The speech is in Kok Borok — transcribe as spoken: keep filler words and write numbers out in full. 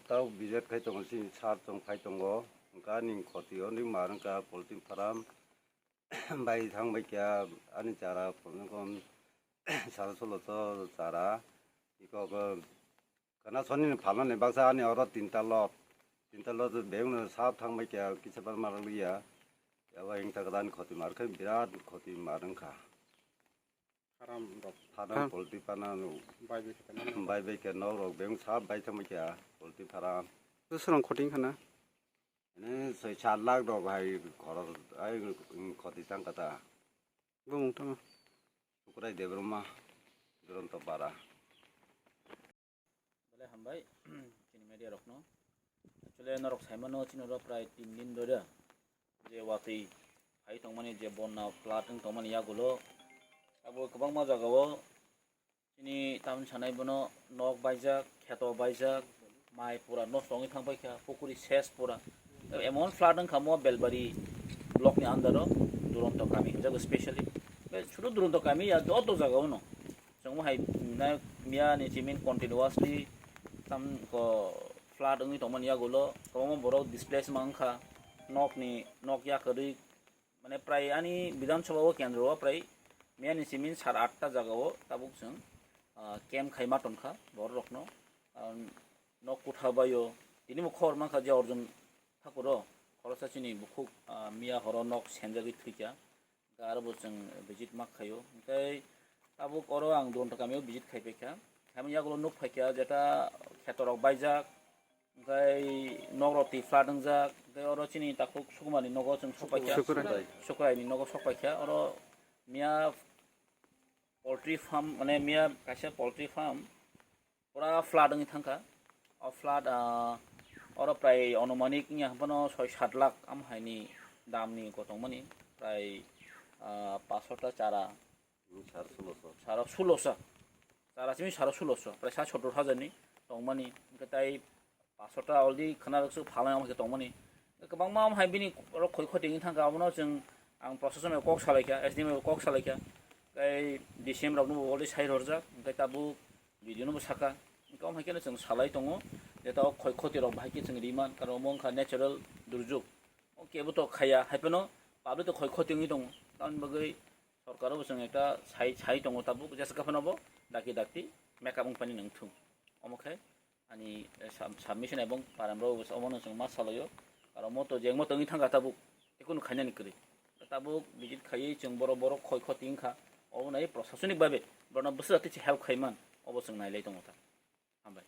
Tau visit khai tongo, chini sir tong phai tongo. Hwnkhe ani khoti o ni mar wngkha poultry farm. Bai thang bai kha ani chara, sara solo to chara. Iko ko kana soni ni phalna ni baksa ani oro tinta lot. Tinta lot beng no sap thang bai kha kisa bar mar liya. Abo hingta kadan khoti mar khe birat khoti mar wngkha. Farm rok. Farm. Farm poultry pana no. Bai bai khe nok rok beng sap bai thang bai kha poultry farm. Bwswrang khoti wngkha na? Ini soi sat lakh rok hai khoros ai khoti thang kata. Bumung tamo? Sukrai Debbarma, Duronto Para. Belai hambai, chini media rokno. Actually, norok saimano chini oro prai tin din dore je watwi phai tongmani, je bonna flood wng tongmani yagulo. Abo kwbangma jagao chini tamni sanai bono nok baijak, kheto baijak, mai pura nosto wngwi thang paikha, pukuri ses pura. Emon flood wngkha mo Belbari block ni under o, Duronto kami hinjago specially. Be sudu Duronto kami ya joto jagao no. Chwngmo hai na miya ni chimin continuously tam ko flood wngwi tongmani yagulo kwbangma borok displace ma wngkha, nok ni nok yakarwi, mane prai ani Bidhan Sabha o kendro o prai miya ni chimin sar atta jaga o tabuk chwng, ah, camp khai ma tongkha borok rokno, ah, nok kutha baio tini bo khobor mankha je Arjun Thakur o khoroksa chini bukhuk, ah, miya horo nok senjagwi thwikha. Hwnkhe aro bo chwng visit ma khaio. Hwnkhe tabuk oro ang Duronto kamio visit khai paikha. Khaimani yagulo nuk phaikha jeta khetorok baijak, hwnkhe nokrok twi flood wngjak, hwnkhe oro chini takhuk Sukumani nogo chwng sok paikha. Sukurai. Sukurai. Sukurai ni nogo sok paikha. Oro miya poultry farm, mane miya kaisa poultry farm, pura flood wngwi thangkha. O flood, ah, oro prai onumanik wngya hwnphano soi sat lakh am haini damni kotongmani, prai, ah, pasotta chara. Hmm, sar suloso. Saro suloso. Chara simi saro suloso, prai sa sottor hajarni tongmani. Hwnkhe tai pasotta already khna rwkse phalnai omo khe tongmani. Kwbangma omo hai bini oro khoi khoti wngwi thangkha, abono chwng ang proshasonno kok salaikha, S D M o kok salaikha. Tei D C M rokno bo already sai rwjak, hwnkhe tabuk video no bo saka. Hwnkhe omo hai kheno chwng salai tongo, jeta o khoi khoti rok bahai khe chwng riman, karon omo wngkha natural durjok. O kebo to khaiya, hai phano public to khoi khoti wngwi tongo. Tamoni bagwi sorkar o bo chwng ekta sai, sai tongo tabuk, jesa khe phano bo dakti dakti make up wngpani nangthung. Omo khe ani, eh, sub-, submission ebong param rok bo omo no chwng ma salaio. Karon omo to jengmo tongwi thangkha tabuk, tei kunu khainani kwrwi. Tabuk visit khaiwi chwng borok, borok khoi khoti wngkha. Obo nai proshasonic babe borokno bwswk jati se help khaiman, obo chwng nailai tongo ta. Hambai.